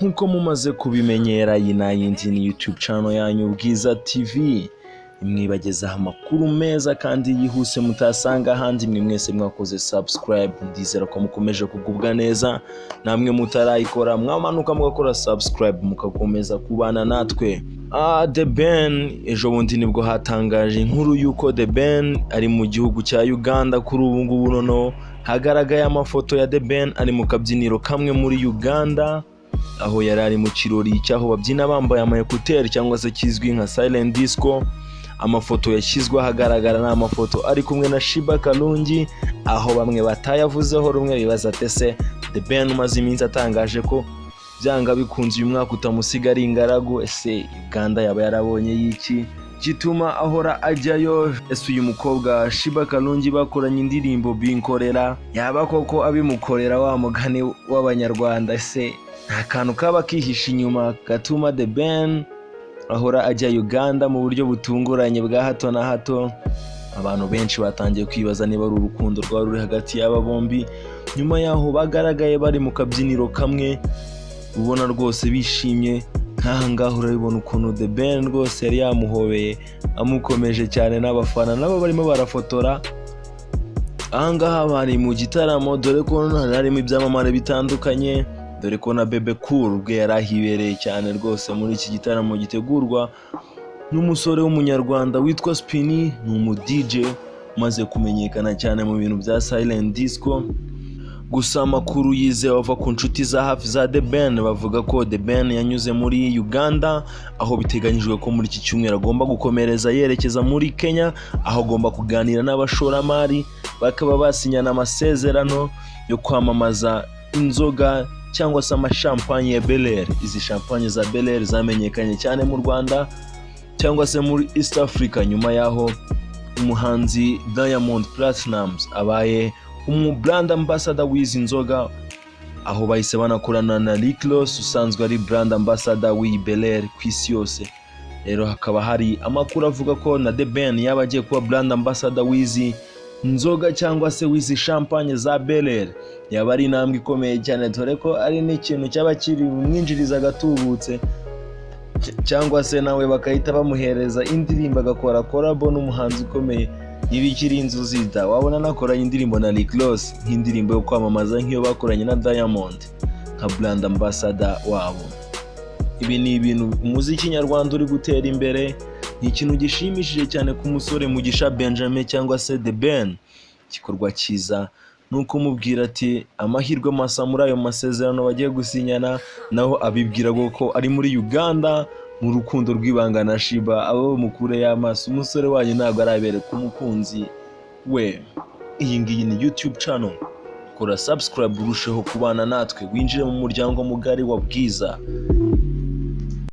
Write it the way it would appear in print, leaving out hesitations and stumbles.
Nk'uko mumaze kubimenyera, iyi nayindi ni YouTube channel yanyu Bwiza TV, imwibagezaho amakuru meza kandi yihuse mutasanga ahandi. Mwe mwese mwakoze subscribe, ndizera ko mukomeje kugubwa neza. Namwe mutarayikora, mwamanuka mugakora subscribe, mugakomeza kubana natwe. The Ben, ejo bundi nibwo hatangaje inkuru y'uko The Ben ari mu gihugu cya Uganda kuri ubu ngubu. Noneho hagaragaye amafoto ya The Ben ari mu kabyiniro kamwe muri Uganda, aho yari ari mu kirori cy'aho babyina bambaye ama écouteurs, cyangwa se kizwi nka silent disco. Amafoto yashyizwe ahagaragara ni amafoto ari kumwe na Sheebah Karungi, aho bamwe batayavuzeho rumwe, bibaza ati: "Ese The Ben umaze iminsi atangaje ko byanga bikunze uyu mwaka utamusiga ari ingaragu, ese Uganda yaba yarabonye y'iki gituma ahora ajyayo? Ese uyu mukobwa Sheebah Karungi bakoranye indirimbo Binkolera, yaba koko abimukorera wa mugani w'Abanyarwanda? Ese nta kantu kaba kihishe inyuma gatuma The Ben ahora ajya Uganda mu buryo butunguranye bwa hato na hato?" Abantu benshi batangiye kwibaza niba ari urukundo rwari ruri hagati y'aba bombi, nyuma y'aho bagaragaye bari mu kabyiniro kamwe, ubona rwose bishimye. Nk'aha ngaha urabibona ukuntu The Ben rwose yari yamuhobeye, amukomeje cyane, n'abafana nabo barimo barafotora. Aha ngaha bari mu gitaramo, dore ko hari harimo ibyamamare bitandukanye, dore ko na Bebe Cool ubwe yari ahibereye cyane rwose muri iki gitaramo gitegurwa n'umusore w'Umunyarwanda witwa Spinny. Ni umu DJ umaze kumenyekana cyane mu bintu bya silent disco. Gusa amakuru yizewe ava ku nshuti za hafi za The Ben bavuga ko The Ben yanyuze muri Uganda, aho biteganyijwe ko muri iki cyumweru agomba gukomereza yerekeza muri Kenya, aho agomba kuganira n'abashoramari, bakaba basinyana amasezerano yo kwamamaza inzoga cyangwa se amashampanye ya Belaire. Izi champagne za Belaire zamenyekanye cyane mu Rwanda cyangwa se muri East Africa, nyuma y'aho umuhanzi Diamond Platnumz abaye umu brand ambassador w'izi nzoga, aho bahise banakorana na Rick Ross usanzwe ari brand ambassador w'iyi Belaire ku isi yose. Rero hakaba hari amakuru avuga ko na The Ben yaba agiye kuba brand ambassador w'izi nzoga cyangwa se w'izi champagne za Belaire. Yaba ari intambwe ikomeye cyane, dore ko ari n'ikintu cyaba kiri bumwinjiriza agatubutse, cyangwa se nawe bagahita bamuhereza indirimbo, agakora collabo n'umuhanzi ukomeye. Ibikiri inzozi da, wabona anakoranye indirimbo na Rick Ross, nk'indirimbo yo kwamamaza, nk'iyo bakoranye na Diamond nka brand ambassador wabo. Ibi ni ibintu umuziki nyarwanda uri gutera imbere, ni ikintu gishimishije cyane ku musore Mugisha Benjamin cyangwa se The Ben. Igikorwa cyiza ni ukumubwira ati amahirwe masa muri ayo masezerano bagiye gusinyana. Naho abibwira ko ari muri Uganda mu rukundo rw'ibanga na Sheebah, abo mukure y'amaso, umusore wanyu ntabwo arabereka umukunzi we. Iyi ngiyi ni YouTube channel, kora subscribe urusheho kubana natwe, winjire mu muryango mugari wa Bwiza.